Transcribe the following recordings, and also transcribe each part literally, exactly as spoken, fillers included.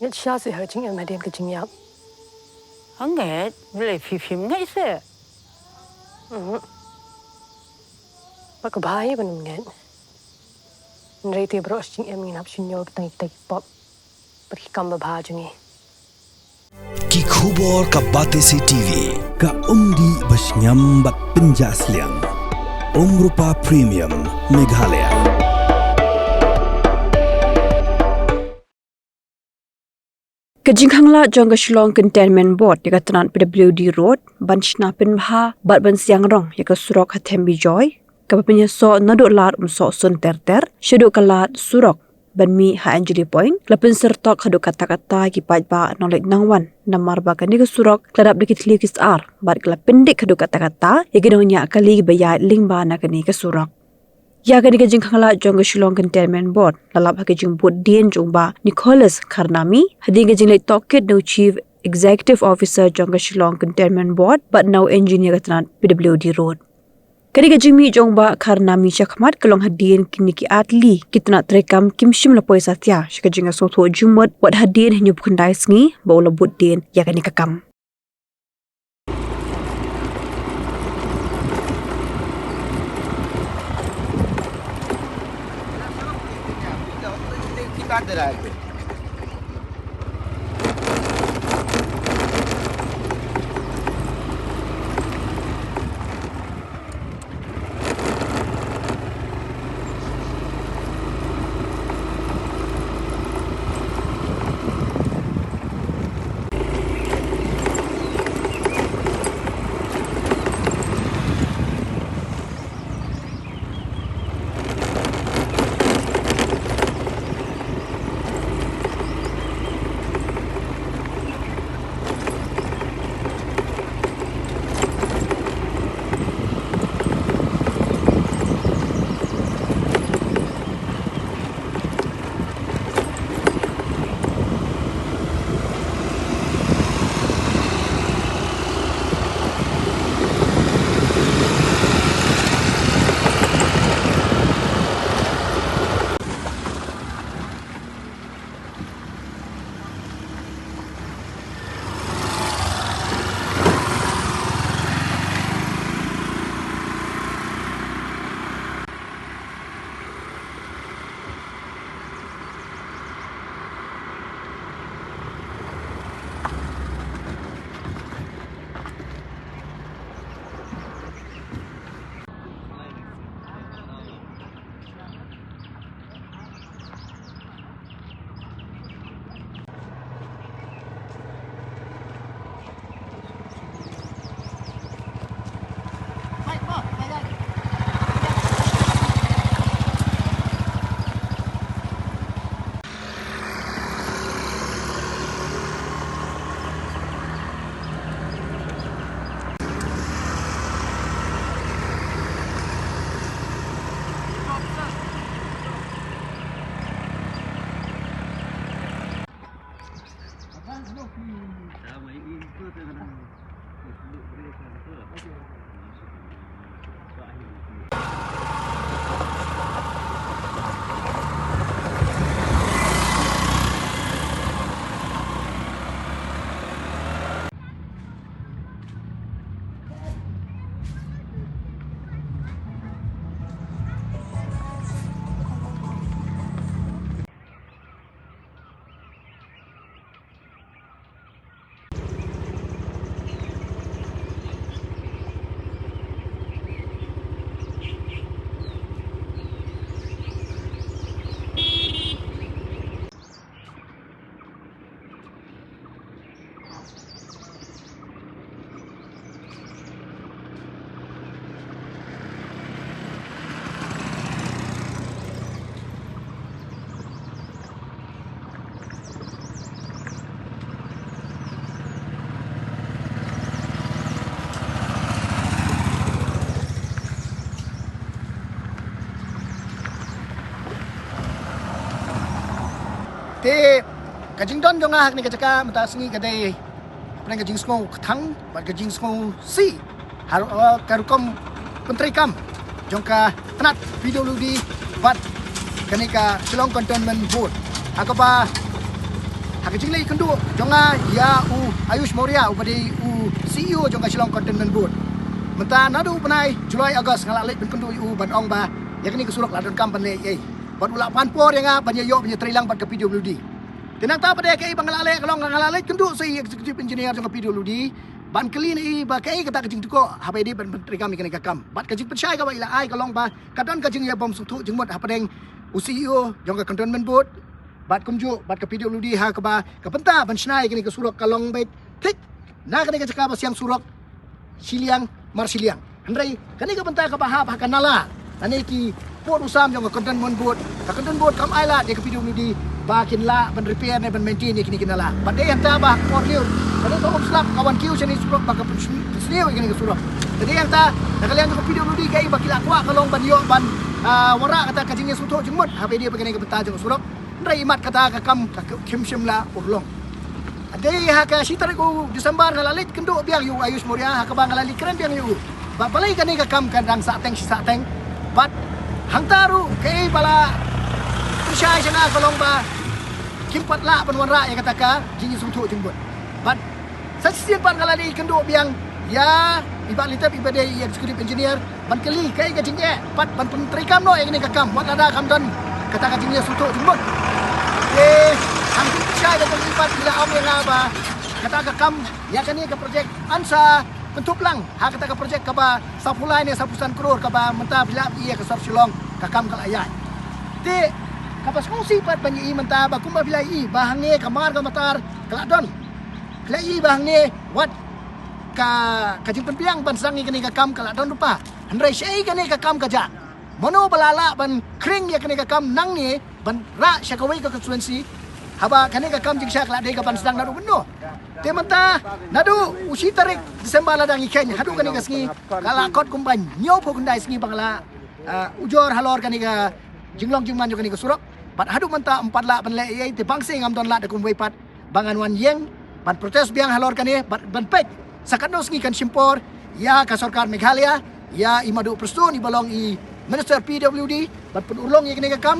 Ngeit shisha seh ha ka jingim hadien ka jingïap. Hangne, balei phi phim ngeit seh? Mhm. Ba ka bha ïa ban ym ngeit. Hynrei te baroh shi jingim ngin hap shu ñiew kita kita ki pop bad ki kam babha jong ngi. Ki khubor ka Batesi TV. Ka umdih ba shngiam bad pynjah sliang. Umrupa Premium Meghalaya. Ka jingkhanglad jong ka Shillong Cantonment Board ïa ka tnat P W D Road ban shna pynbha bad ban siang rong ïa ka surok ha Them Bijoy, kaba pynïasoh naduh Lad Umsohsun ter ter shaduh ka lad surok ban mih ha Anjali Point, ka la pynsyrtok haduh katta katta ki paidbah nongleit nongwan, namar ba kane ka surok ka la dap da ki thliew ki sar bad ka la pyndik haduh katta katta ïa ki nongñiah kali kiba ïaid lyngba na kane ka surok. Ïa kane ka jingkhanglad jong ka Shillong Cantonment Board la lap ha ka jingbud dien jong u Bah Nicholas Kharnami, hadien ka jingleit tohkit na u Chief Executive Officer jong ka Shillong Cantonment Board bad na u Engineer ka tnat P W D Road. Kane ka jingmih jong u Bah Kharnami shakhmat ka long hadien kine ki artylli ki tnat treikam kim shym la poi satia sha ka jingïasngewthuh jingmut, wat hadien hynñiewphew khyndai sngi ba u la bud dien ïa kane ka kam. Te ka jingdon jong nga ha kane ka jaka mynta sngi ka dei hapdeng ka jingsngew kthang bad ka jingsngew sih ha, uh, ka rukom pyntreikam jong ka tnat P W D bad kane ka Shillong Cantonment Board, ha kaba Ha ka jingleit kynduh jong nga ïa u Ayush Maurya uba dei u C E O jong ka Shillong Cantonment Board. Mynta naduh u bnai July August nga la leit pynkynduh ïa u ban ong ba ïa kane ka surok la donkam ban leh ei. Bad u la pan por ïa nga ban ïa ïoh ban ïa trei lang bad ka P W D. Te nangta pat de kaei ba nga la leh ka long nga la leit kynduh sa i executive engineer jong ka P W D ban kylli na i ba kaei kata ka jingthoh haba i dei ban treikam ïa kane ka kam. Bad ka jingpynshai kaba i la ai ka long ba ka don ka jingïabym sngewthuh jingmut hapdeng u C E O jong ka Cantonment Board bad kumjuh bad ka P W D ha kaba ka bynta ban shna ïa kane ka surok ka long beit thik na kane ka jaka ba siang surok shiliang mar shiliang. Hynrei kane ka bynta kaba hap ha ka nala lane ki pud u sam jong ka Cantonment Board, ka Cantonment Board kam ai lad ïa ka P W D ba kin lah ban repair ne ban maintain ïa kine ki nala. Bad dei hangta ba por lyiur kane ka um slap ka wan kiew shane surok ba ka pynsniew ïa kane ka surok. Te dei hangta na ka liang jong ka P W D kaei ba ki la kwah ka long ban ïoh ban ah, wanrah kata ka jingïasngewthuh jingmut haba ïadei bad kane ka bynta jong ka surok. Hynrei imat kata ka kam ka khim shym la urlong. Dei ha ka shi tarik u December nga la leit kynduh biang ïa u Ayush Maurya ha kaba nga la leit kren biang ïa u ba balei kane ka kam ka dang sahteng shi sahteng. Bad hangta ruh kaei ba la pynshai sha nga ka long ba kim pat lah ban wanrah ïa kata ka jingïasngewthuh jingmut. Bad sa shisien pat nga la dei kynduh biang ïa i Bah Litep iba dei i executive engineer ban kylli kaei ka jingeh pat ban pyntreikam noh ïa kane ka kam wat lada kam don kata ka jingïasngewthuh jingmut. Te hangta shisha ka jingmut pat i la ong ïa nga ba kata ka kam ïa kane ka projek yn sa kynthup lang ha kata ka projek kaba saphew lai ne saphew san klur kaba mynta phi la ïohi ïa ka sor Shillong ka kam ka la ïaid. Te kaba sngewsih pat ban ïohi mynta ba kumba phi la ïohi ba hangne ka mar ka matar ka la don. Phi la ïohi ba hangne wat ka ka jingpynbiang ban sdang ïa kane ka kam ka la don ruh pa. Hynrei shaei kane ka kam ka jah? Mano ba la lah ban khring ïa kane ka kam nangne ban rah sha kawei ka constituency haba kane ka kam jingshisha ka la dei ka ban sdang naduh mynno? Te mynta naduh u shi tarik December la dang ïa khein haduh kane ka sngi ka la kot kumba hynñiewphew khyndai sngi ba nga la ah, ujor halor kane ka jinglong jingman jong kane ka surok. Bad haduh mynta ym pat lah ban leh ei ei te bang seh ngam don lad da kumwei pat ba ngan wan ïeng ban protest biang halor kane bad ban peit sa katno sngi kan shim por ïa ka sorkar Meghalaya ïa i Madhu Prestone iba long i Minister P W D ban pynurlong ïa kane ka kam.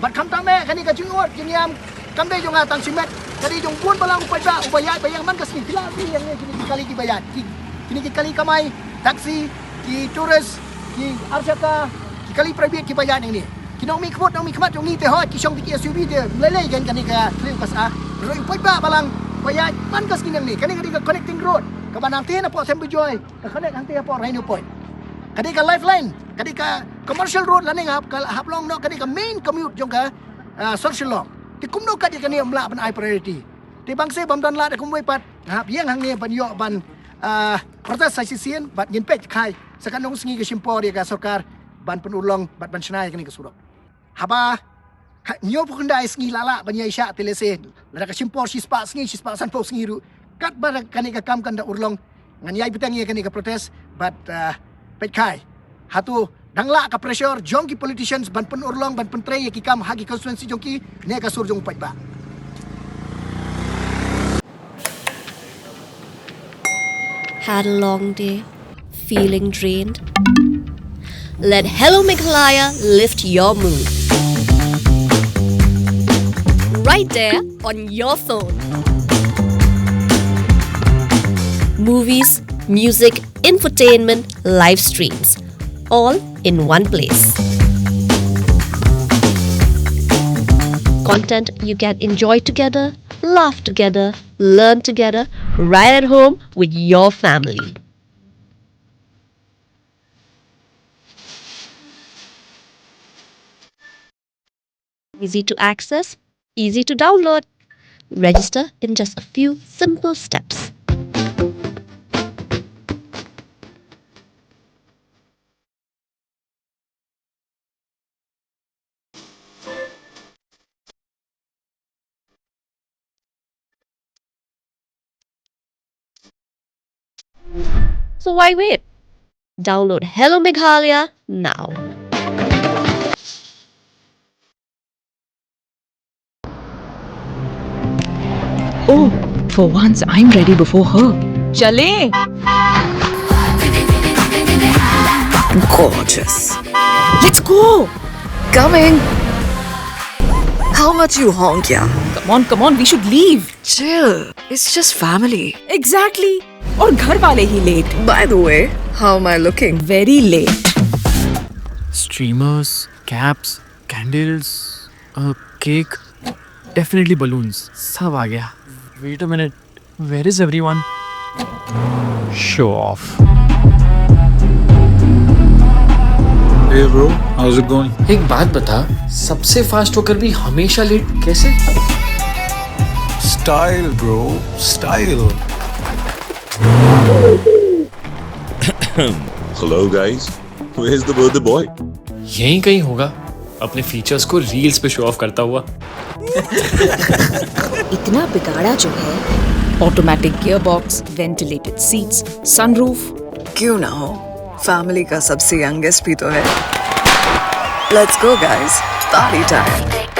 Bad khamtam eh kane ka jingud jingïam kam dei jong nga tang shimet ka dei jong bun balang u paidbah uba ïaid ba ïeng man ka sngi. Phi la ïohi ïa kine ki kali kiba ïaid ki kine ki kali kamai taxi ki tourist ki arshaka ki kali private kiba ïaid nangne. Ki nongmihkhmat nongmihkhmat jong ngi te hooid ki shong te ki S U V te mlei lei kein kane ka thliew ka sah. Ruh u paidbah balang ba ïaid man ka sngi nangne kane ka dei ka connecting road kaba nangtei napoh Sem Bijoy ka connect hangtei hapoh Rhino Point. Ka dei ka lifeline ka dei ka commercial road lane nga hap ka hap long noh ka dei ka main commute jong ka ah, sor Shillong. Te kumno kat ïa kane ym lah ban ai priority? Te bang seh bym don lad da kumwei pat nga hap ïeng hangne ban ïoh ban ah, protest sa shisien bad ngin peit khai sa katno sngi ka shim por ïa ka sorkar ban pynurlong bad ban shna ïa kane ka surok. Haba hynñiewphew khyndai sngi la lah ban ïaishah te lehse lada ka shim por shispah sngi shispah sanphew sngi ruh katba kane ka kam kan da urlong ngan ïai bteng ïa kane ka protest bad ah, peit khai hato dang lah ka pressure jong ki politicians ban pynurlong ban pyntrei ïa ki kam ha ki constituency jong ki ne ka sur jong u paidbah. Had a long day? Feeling drained? Let Hello Meghalaya lift your mood. Right there on your phone. Movies, music, infotainment, live streams, all in one place. Content you can enjoy together, laugh together, learn together, right at home with your family. Easy to access, easy to download. Register in just a few simple steps. So why wait? Download Hello Meghalaya now. Oh, for once I'm ready before her. Chale. Gorgeous. Let's go. Coming. How much you honk, yeah? Come on, come on, we should leave. Chill. It's just family. Exactly. और घर वाले ही late. By the way, how am I looking? Very late. Streamers, caps, candles, a cake, definitely balloons. सब आ गया. Wait a minute, where is everyone? Show off. Hey bro, how's it going? एक बात बता, सबसे फास्ट होकर भी हमेशा लेट कैसे? Style, bro, style. Hello, guys. Where's the birthday boy? यहीं कहीं होगा, अपने फीचर्स को रील्स पे शो ऑफ करता हुआ. इतना बिगाड़ा जो है. ऑटोमेटिक गियर बॉक्स, वेंटिलेटेड सीट्स, सनरूफ. क्यों ना हो, फैमिली का सबसे यंगेस्ट भी तो है. Let's go, guys. Party time.